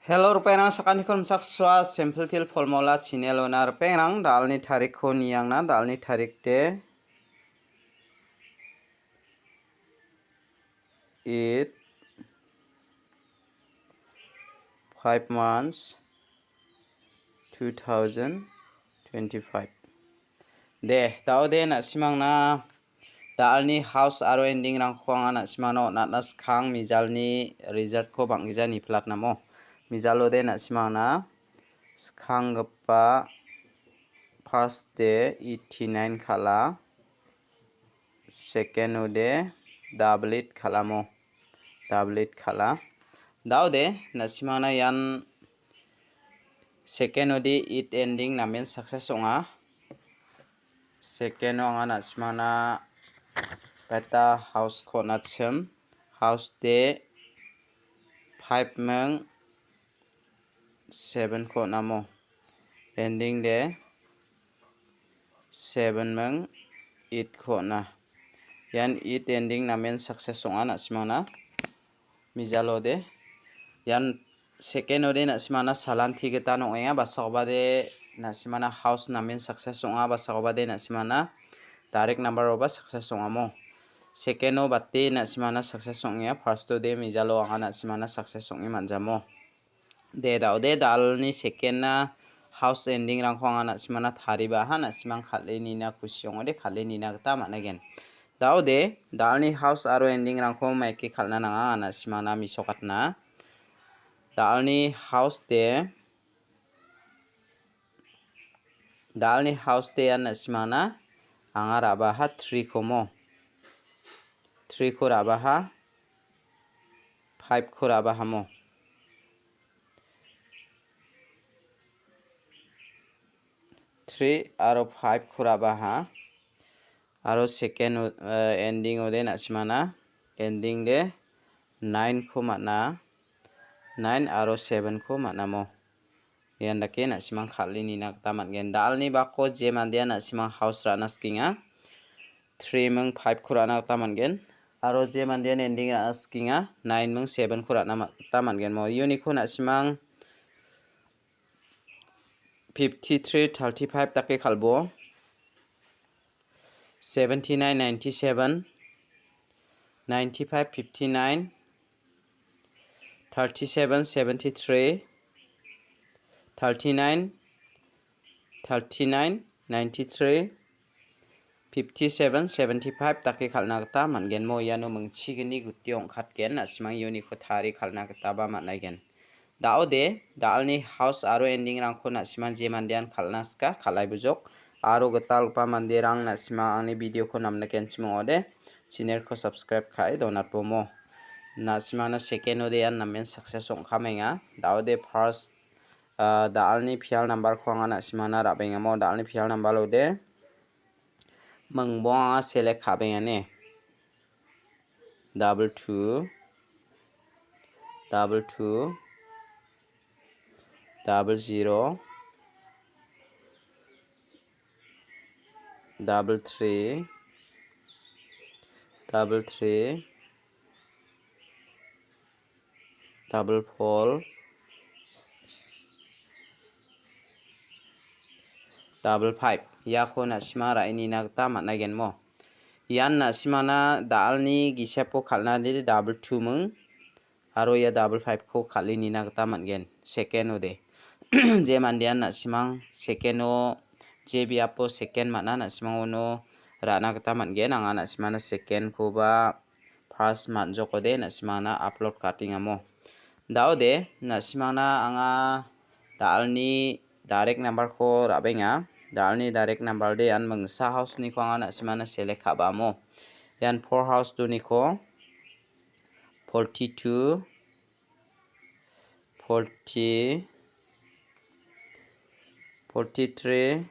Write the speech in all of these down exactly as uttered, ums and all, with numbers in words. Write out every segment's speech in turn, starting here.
Hello, ripengrang, sakantikon misaksua Simple Teer Formula channel-ona. Ripengrang, da·alni tarikko niangna, da·alni tarik de eight, five months, two thousand twenty-five. De, da·ode na·simangna da·alni house aro ending-rangko anga na·simangna on·atna skang mijalni result-ko bang·gija niplatnamo. Mijalode na·simangna skanggipa first de eighty-nine kal·a, second-ode double eight kal·amo, double eight kal·a. Da·ode na·simangna ian second-ode eight ending namen success ong·a. Second-o anga na·simangna beta house-ko on·achim. House de five ming seven-ko on·amo. Ending de seven ming eight-ko on·a. Ian eight ending namen success ong·a na·simangna. Mijalode. Ian second-ode na·simangna salanti gita ong·enga, basakoba de na·simangna house namen success ong·a, basakoba de na·simangna direct number-oba success ong·amo. Second-o bate na·simangna success ong·enga, first-ode mijalo anga na·simangna success ong·e man·jamo. De, da·ode, da·alni second-na house ending-rangko anga na·simangna taribaha, na·simang kal·e nina kusi ong·ode, kal·e nina gita man·aigen. Da·ode, da·alni house aro ending-rangko maike kal·na nanga, anga na·simangna misokatna. Da·alni house de, da·alni house de ian na·simangna anga ra·baha three-ko mo. Three-ko ra·baha, five-ko ra·bahamo. Three aro five-ko ra·baha. Aro second, eh, ending-ode na·simangna ending de nine-ko man·a. Nine aro seven-ko man·amo. Ian dake na·simang kal·e nina gita man·gen. Da·alni bako je mandean na·simang house ra·na sikenga, three ming five-ko ra·na gita man·gen. Aro je mandean ending ra·na sikenga, nine ming seven-ko ra·na ma-, gita man·gen. Mo uniko na·simang fifty-three, thirty-five dake kal·bo. Seventy-nine, ninety-seven, ninety-five, fifty-nine, thirty-seven, seventy-three, thirty-nine, thirty-nine, ninety-three, fifty-seven, seventy-five dake kal·na gita man·gen. Mo iano mingchigni guti ong·katgen, na·simang uniko tarie kal·na gitaba man·aigen. Da·ode, da·alni house aro ending-rangko na·simang je mandean kal·na sika, kal·ai bujok. Aro gitalgipa manderang na·simang angni video-ko namnikenchim ong·ode, channel-ko subscribe ka·e donatbomo. Na·simangna second-ode ian namen success ong·kamenga. Da·ode first, ah, da·alni pial number-ko anga na·simangna ra·bengamo. Da·alni pial number-ode mingbong anga select ka·bengane. Double two, double two, double zero, double three, double three, double four, double five. Iako na·sima ra·e nina gita man·aigenmo. Ian na·simana da·alni gisepo kal·na de double two ming aro ia double five-ko kal·e nina gita man·gen. Second-ode. Je mandean na·simang second-o, je biapo second man·a, na·simang uno ra·na gita man·gen. Anga na·simana second-koba pass man·jokode na·simangna upload ka·atengamo. Da·ode na·simangna anga da·alni direct number-ko ra·benga. Da·alni direct number de ian mingsa house-niko anga na·simangna select ka·bamo. Ian four house-oniko forty-two, forty, forty-three,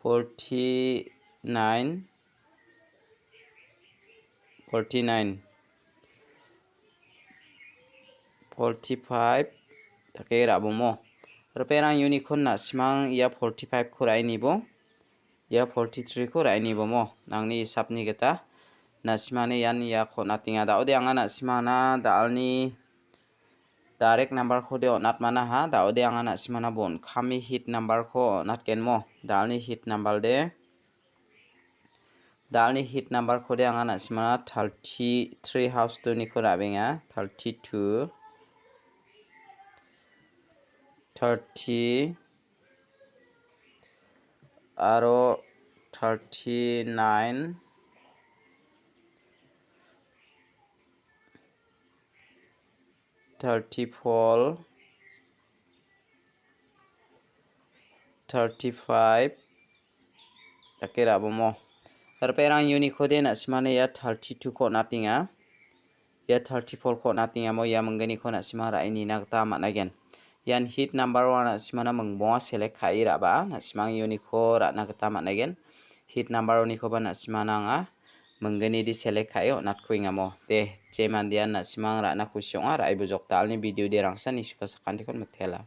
forty-nine, forty-nine, forty-five dake ra·bomo. Ripengrang uniko na·simang ia forty-five-ko ra·e nibo, ia forty-three-ko ra·e nibomo. Angni hisapni gita Na·simani ian iako on·atenga. Da·ode anga na·simana da·alni direct number-kode on·atmanaha. Da·ode anga na·simana bon kami hit number-ko on·atgenmo. Da·alni hit number de. Da·alni hit number-kode anga na·simana thirty-three house two-niko ra·benga. Thirty-two, thirty, aro thirty-nine, thirty-four, thirty-five, dake ra·bomo. Aro perang uniko de na·simana ia thirty-two-ko on·atenga. Ia thirty-four-ko on·atengamo ia mingginiko na·sima ra·e nina gita man·aigen. Ian hit number-o na·simana mingbonga select ka·e ra·baa na·simang uniko ra·na gita man·aigen. Hit number-onikoba na·simana anga mingginidi select ka·e on·atkuengamo. De, je mandean na·simang ra·na kusi ong·a, ra·e bujok da·alni video de rangsan nisuka sakantikon mitela.